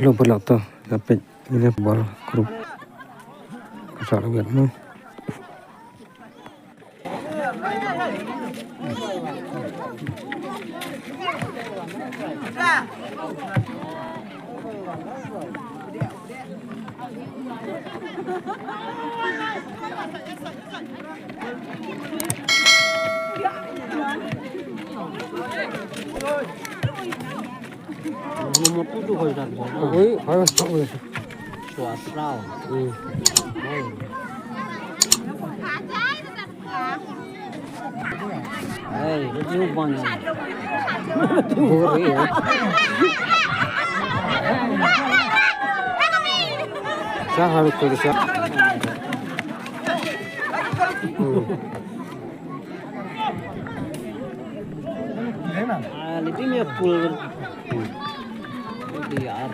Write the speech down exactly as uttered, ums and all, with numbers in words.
Lo pulak to, kapit ini bol grup. Kasar lihat mo. Nomor tujuh kalau tak salah. Oi, harus tak boleh. Suasrau. Hmm. Hey, dia banyak. Boleh ya. Saya harus kerja. Hmm. Ah, lebih ni pul. Lebih ar.